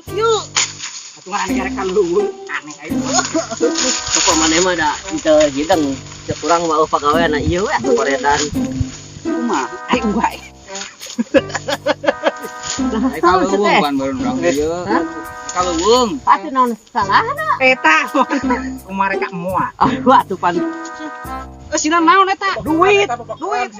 Kieu. Atuh ngaran gara kaleuweung aneh aing. Pokok maneh mah da teu hideng. Cek urang mah pagawean ieu we atuh koredan. Kumaha? Ai unggah. Ai kaleuweung pan baru urang ieu. Kaleuweung. Pasti naon salahna? Eta kumaha rek moal. Aduh atuh pan. Eh, sina naon eta? Duit, duit,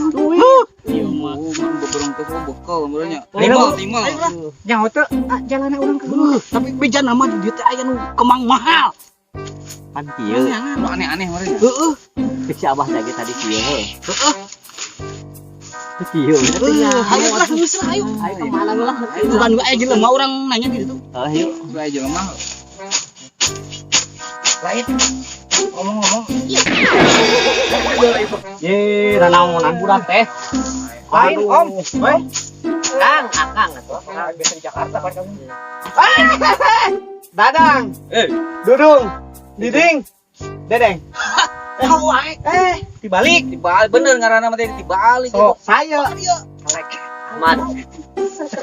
duit. Ieu mah beberang teh bekal meureun nya. Ayo, Timal, timal. Nyaho teu ah, jalana urang ke gunung. Tapi bejana mah di dieu teh aya nu kemang mahal. Pan kieu. Nu aneh-aneh meureun. Heeh. Cek si Abah teh tadi kieu heuh. Heeh. Kieu. Heuh, ayo lah geus lah ayo. Ayo ke mana lah? Bukan gua aya jelema urang nanya di ditu. Oh, yuk. Bae jelema. Lain ngomong-ngomong. Ye, nanaonan budak teh. Lain Om. Om. Kang, akang atuh. Biasa di Jakarta kan kamu. Dadang, Eh, Dudung, Diding, Dedeng. Tahu wae. Eh, dibalik. Dibalik bener ngaranna mah teh dibalik. Sok, saya. Ahmad.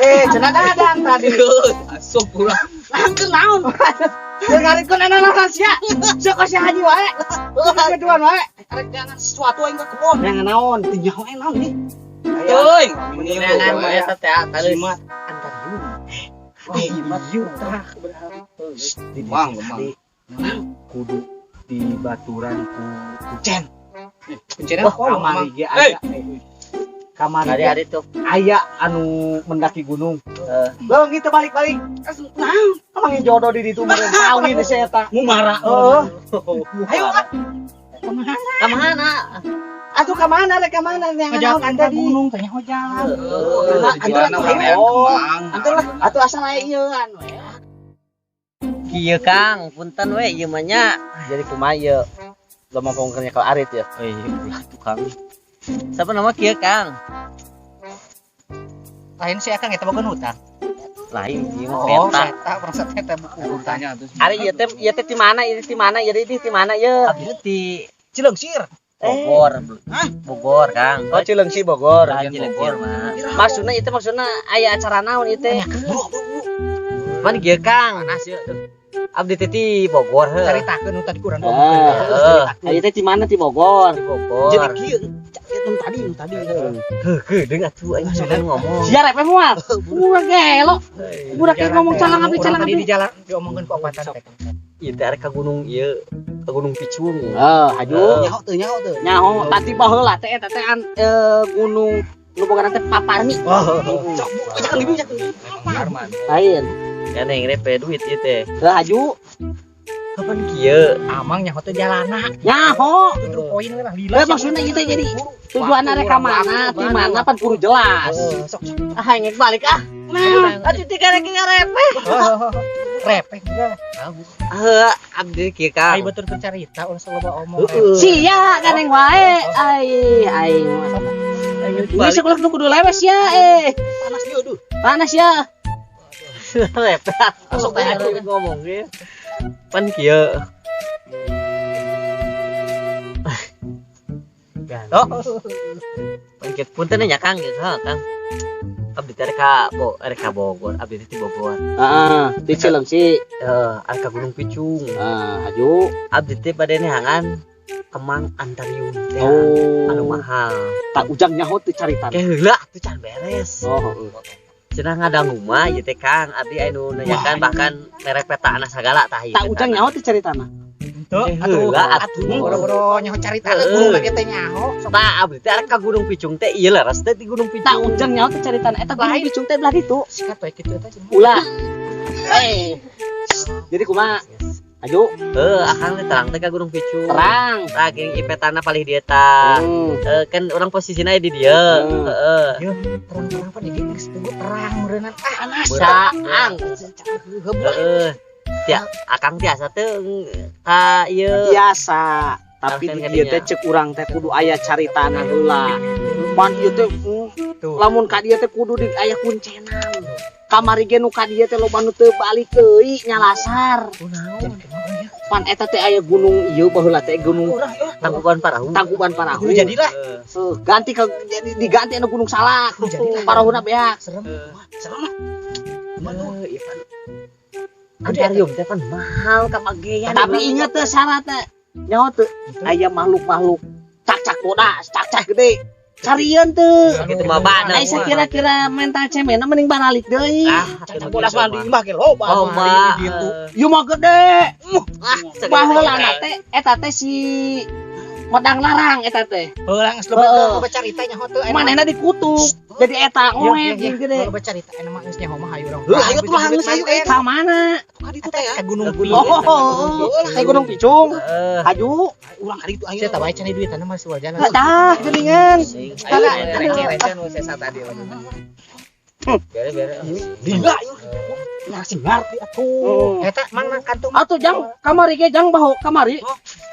Eh, cenah Dadang tadi. Asup urang. Langkeun naon? Dengarikeun anak-anak sia. Sok si Haji wae. Keduan wae. Arek jangan sesuatu aing ke kebon. Yang naon? Teu nyaho aing naon nih. Teuing. Neangan mah eta teh talus. Jimat antarium. Jimat tah. Kemang, kemang. Kudu dibaturan ku kucen. Kuncena Wah, kamari ge aya. Kamari ge Hari-hari tuh. Aya anu mendaki gunung. Leung itu balik-balik. Naon? Emang jodoh di ditu meureun kawin si eta. Mumara. Heeh. Ayo ah. Kemana? Ka mana? Atuh ka mana rek ka mana yang naon tadi? Gunung teh nyaho jalan. Tujuanna urang neangan Oh, kemang. Antur lah, atuh asal aya ieu anu ya. Kieu Kang, punten we ieu mah nya. Jadi kumaha ieu? Lo mau pongkernya ke arit ya? Eh, ulah tukang. Siapa nama kieu Kang? Lain si Akang eta boga hutang. Lain ieu mah Oh, peta. eta urang eta buku Tanya terus. Ari ieu teh ti mana? Ieu ti mana? Ieu di ti mana ieu? Abdi ti Cileungsir. Bogor. Bogor, Kang. Oh, Cileungsi Bogor. Lain Bogor mah. Maksudna itu maksudna aya acara naon ieu teh? Pan kieu Kang. Panas ieu. Abdi teh ti Bogor heuh. Caritakeun nu tadi kurang. Ah, Heeh. Ieu teh ti mana? Ti Bogor. Ti Bogor. Jadi kieu nu tadi nu tadi. Heuh, geudeung atuh aing sudah ngomong. Sia repeh moal. Budak gelo. Budak ge ngomong calang abdi calang Tadi abdi. di jalan diomongkeun ku opatan teh. Ieu teh arek ka gunung ieu, ka Gunung Picung. Eh, haju. Nyaho teu nyaho teu. Nyaho tadi baheula teh eta teh gunung nu boga teh Paparni. Oh, cok, jangan ibu jangan. Arman. Lain. Ya neng repe duit ieu teh. Heuh, haju. Kapan kieu? Amang nyaho teh jalana. Nyaho. Itu poin we lah lila. Eh, maksudnya itu jadi tujuan arek ka mana, di mana pan kudu jelas. Heeh, sok sok. Ah, aing balik ah. Nah, Atuh tiga lagi ngarepe. Repeh juga. Heuh, abdi kieu Kang. Ai betul carita ulah loba omong. Heeh. Sia ganeng wae. Ai aing. Ini sekolah nu kudu lewes ya eh. Panas dia aduh. Panas ya. Repe. Masuk teh aduh. Ngomong ge. Pan kieu. Oh. Pan kieu punten nya Kang geus heuh Kang. Abdi teh rek ka Bo, rek ka Bogor, abdi teh ti Bogor. Heeh, di Cileungsi. Heeh, arek ka Gunung Picung. Heeh, haju. Abdi teh bade neangan kemang antarium teh. Oh. Anu mahal. Tak ujang nyaho teu carita. Ke heula atuh can beres. Oh, heeh. Cenah ngadangu mah ieu teh Kang, abdi anu nanyakan bahkan merek peta anak sagala tah ieu. Tak ujang nyaho teu caritana. Henteu Eh, atuh heula atuh atuh. boro-boro nyaho carita Heeh. gunung lagi teh nyaho. Sok Tah abdi teh arek ka Gunung Picung teh ieu leres teh di Gunung Picung. Tak ujang nyaho teu caritana eta Gunung Lain. Picung teh belah ditu. Sikat we kitu eta cenah. Ulah. Eh. Jadi kumaha? Aju Heuh, akang teh terang teh ka Gunung Picung. Terang. Tah geuning ipetana palih dieu tah. Eh, kan urang posisina di dieu. Heeh. Terang-terang pan ieu geus puguh terang meureunnan. Ah, Panas. Saang. Heuh. Heeh. Tia, akang tiasa teh ka ieu. Biasa. Tapi Terang di kan dieu kadinya. teh cek urang teh kudu aya caritana heula. Pan ieu teh Tuh. Lamun ka dieu teh kudu di aya kuncenan. Kamari ge nu ka dieu teh loba nu teu balik deui nyalasar. Kunaon? Pan eta teh aya gunung ieu baheula teh gunung Tangkuban Parahu. Tangkuban Parahu. Kudu jadilah. Eh, ganti ke jadi diganti anu Gunung Salak. Kudu jadilah. Parahuna beak. Serem. Heeh. Serem lah. Iya pan. Antarium teh pan mahal kabagean. Tapi inget teh syaratnya. Nyaho teu aya makhluk-makhluk cakcak bodas, cakcak gede. Carieun teu. Gitu mah bana. Ai sakira-kira mental cemen mending baralik deui. Ah, Cacak bodas mah di imah ge loba. Loba. Di ditu. Ieu mah gede. Ah, Baheulana teh eta teh si Medang Larang eta teh. Heula geus Heeh. loba carita nyaho teu. Manehna dikutuk. Jadi eta ngoet jeung gede. Loba carita aya mah geus nyaho mah hayu urang. Heuh, ayo tuh lah geus ayo Ka mana? Ka ditu teh ya. Ka Gunung Oh, ka Gunung Picung. Heeh. Aju. Urang ka ditu ayo. Saya tahu aja cari duit mah si wajana. Tah, geuningan. Ayo receh-receh nu sesa tadi. Bere-bere. Lila ieu. Nah, sing ngarti atuh. Eta mang nang kantung. Atuh jang kamari ge jang baho kamari.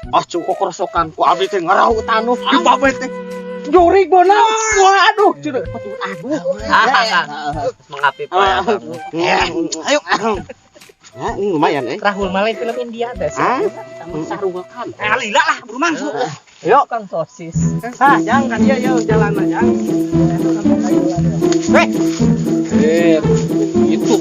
Ah cukup kerosokan ku abdi teh ngarau tanu di babe teh. Jurig bonang. Waduh, cenah. Aduh. Ah, mengapi pak. Ayo. Nah, ini lumayan eh. Rahul malah film India teh. Ah, Sarugakan. eh lila lah buru mangsu. Ayo. Tukang sosis. Ah, jang kan dia yo jalan jang. Heh, Eh, itu.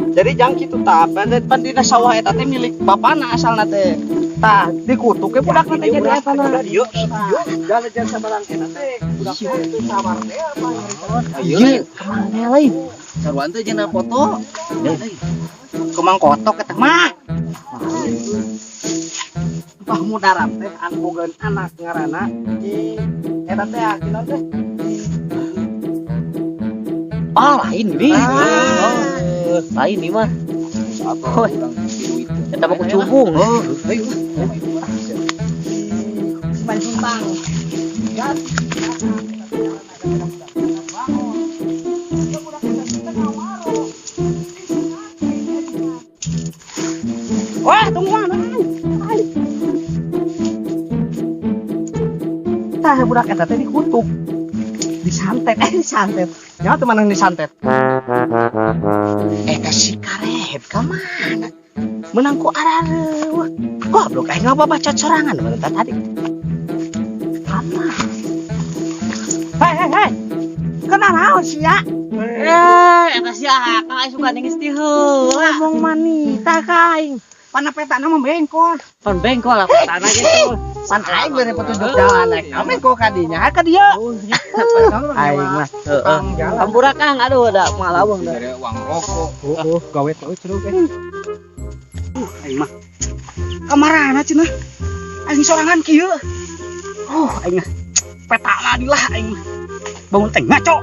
Jadi jang kitu tah, pan dina sawah eta teh milik bapana asalna teh. Tah, dikutuk ke budakna teh jadi eta na. dieu. Jalan-jalan sabarang eta teh, budak teh itu sabar teh apa. Ayo, Kemang teh lain. saruan teh jeung foto. Kemang kotok eta mah. Bah mudaram teh anu bogaeun anak ngaranna di eta teh akina teh. Ah, lain gini. Oh, lain nih mah. Eta mah kucubung. Oh, ayo. Simanjuntak. Wah, tungguan. Tah budak eta teh dikutuk. Disantet, disantet. Nyawa teu manang disantet. Eta si karehet ka mana? Menang ku arareuweuh. Goblok aing ngababacot sorangan bener tadi. Apa? Hei, hei, hei. Kena naon sia? Eh, eta si Akang aing suka geus ti heula. Ngomong manita ka aing. Pana petana mah bengkol. Pan bengkol lah tanah gitu. Pan aing bere petunjuk jalan naik. Amin kok kadinya ka dieu. Aing mah. Heeh. Hampura Kang, aduh ada malawung dah. Dari uang rokok. Oh, gawe teh curug eh. Aing mah. Kamarana cenah? Aing sorangan kieu. Aing mah. Petana dilah aing mah. Bangun teh ngaco.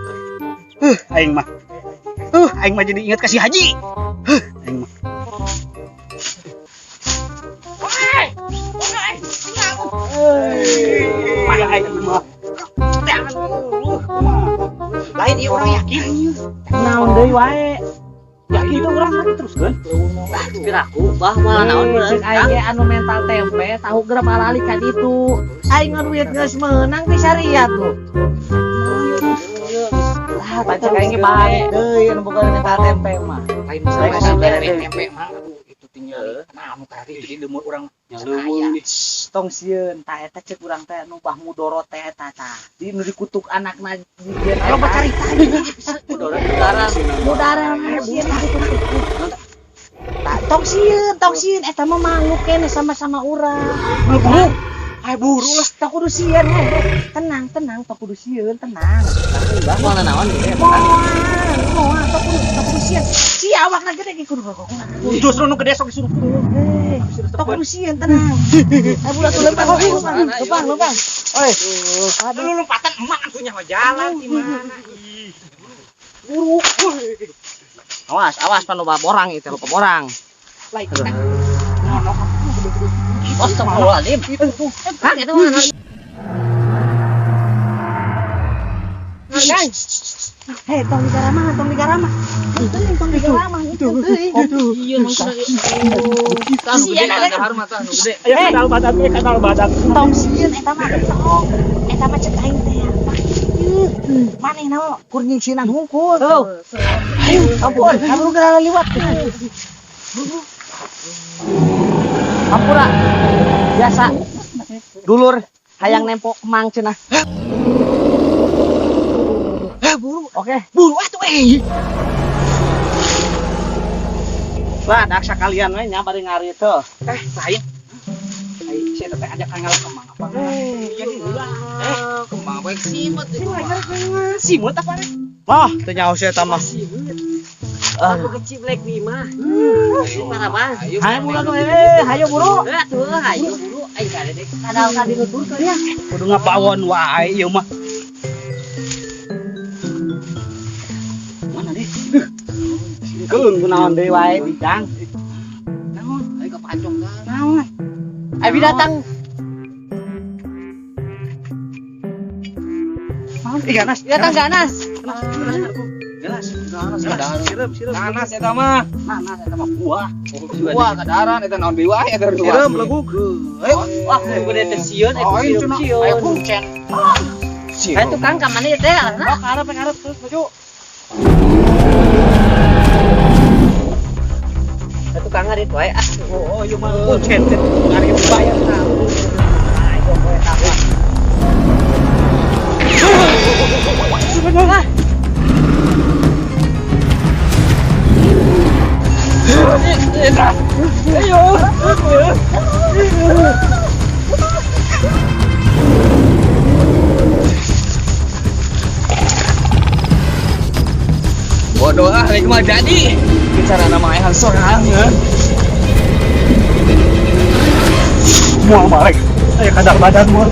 Aing mah. Aing mah jadi ingat kasih haji. Aing mah. Aing mah. Lain ieu orang yakin. Naon deui wae. Yakin itu orang teruskeun. Piraku bah malah naon bener. Cek aing ge anu mental tempe tahu geura baralik ka ditu. Aing mah duit geus meunang ti syariat lu. Lah, Pancen aing aing ge ge balik deui anu boga mental tempe mah. Lain masalah Lain tempe tempe. tempe mah aduh itu tinggal nah anu tadi itu di demur urang Nyaleuweung. Tong sieun tah eta cek urang teh anu bah mudorot teh eta tah. Di nu dikutuk anakna dijieun Loba carita. Mudorot sekarang. Mudaran sieun dikutuk. Tah tong sieun eta mah makhluk keneh sama-sama urang. Buru. Ay buru lah. Tong kudu sieun heh. Tenang, tenang, tong kudu sieun, tenang. Bah malah naon gitu. Moal, moal tong kudu sieun. Si awakna gede ge kudu rokok. Justru nu gede sok disuruh. Heh, tong kudu sieun, tenang. Eh budak tuh lempar, lempar, lempar, lempar. Oi. Aduh lu lompatan emak atuh nyawa jalan di mana. Buru. Awas, awas pan loba borang itu loba borang. Lain. Astagfirullahaladzim. Kang itu mah. Guys. Hei, tong di garamah, tong di garamah. Tong di garamah itu. Iya, Kang gede kan mata nu gede. Ayo kanal badak, kanal badak. Tong sieun eta mah tong. Eta mah cek aing teh. Manehna mah kur nyingsinan hungkul. Ayo, ampun, kamu geura liwat. Hampura. Biasa. Dulur hayang nempo kemang cenah. Buru. Oke. Buru atuh eh. Lah, dak sakalian we nya bari ngarit teh. Eh, lain. Ai sia teh ajak ngalah kemang apa? Eh, Eh, Kembang apa simut itu mah. simut apa rek? Wah, teu nyaho sia eta mah. Aku keciblek nih mah. Parah mah. Ayo, Hayo buru atuh, eh, hayo buru. Eh, tuh hayo buru. Aing kade dek. Kadal ka dinuturkeun ya. Kudu ngapawon wae ieu mah. Mana deh? Keun kunaon deui wae bidang. Naon? Ayo ke pancong kan. Naon? Abi datang. Naon? Ih, ganas. Datang ganas. Ganas. Ganas, Ganas. kadaran. Sirup, sirup. Nanas eta mah. Nanas eta mah buah. Wah, kadaran eta naon deui wae eta Sirup leguk. Ayo. Wah, gede teh sieun, Oh, eh itu sieun. nah. Sieun. Ayo kuncen. Ayo tukang ka mana ieu teh? Oh, karep karep terus maju. Ayo tukang ngarit wae ah. Oh, ieu mah kuncen teh ngarit bayar tah. Ayo kowe tambah. Bodoh ah, rek mah jadi. Bicara nama ayah sorangan. Moal balik. Aya kadar badan moal.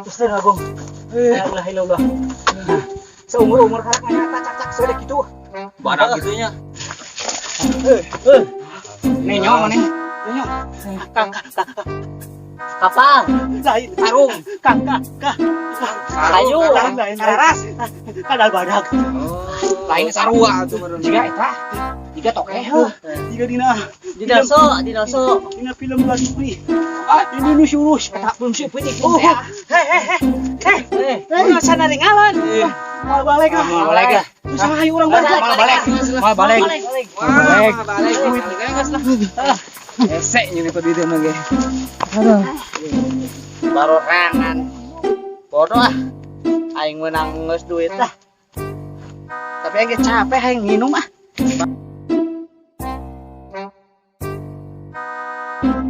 Terus deh Agung. La ilaha illallah. Seumur-umur karek nganyata cak-cak segede gitu. Badak gitunya. Nenyo mana? Nenyo. Kang kang kang. Kapal. Lain sarung. Kang kang kang. Ayo. Lain lain sararas. Kadal badak. Lain sarua tuh meureun. Jika eta, jika tokeh heuh. Jika dina Dinoso, dinoso. dina film luar negeri. Ah, Indonesia urus eta belum sih peuting. Oh, heh heh heh. Heh. Eh, Urang sana ringalan. Mau balik ah. Moal balik ah. Terus ayo urang balik. Moal balik. Moal balik. balik. Wah, balik. Balik geus lah. Esek nyelipet di mah ge. Barorangan. Bodoh ah. Aing menang geus duit lah. Tapi aing ge capek aing nginum ah.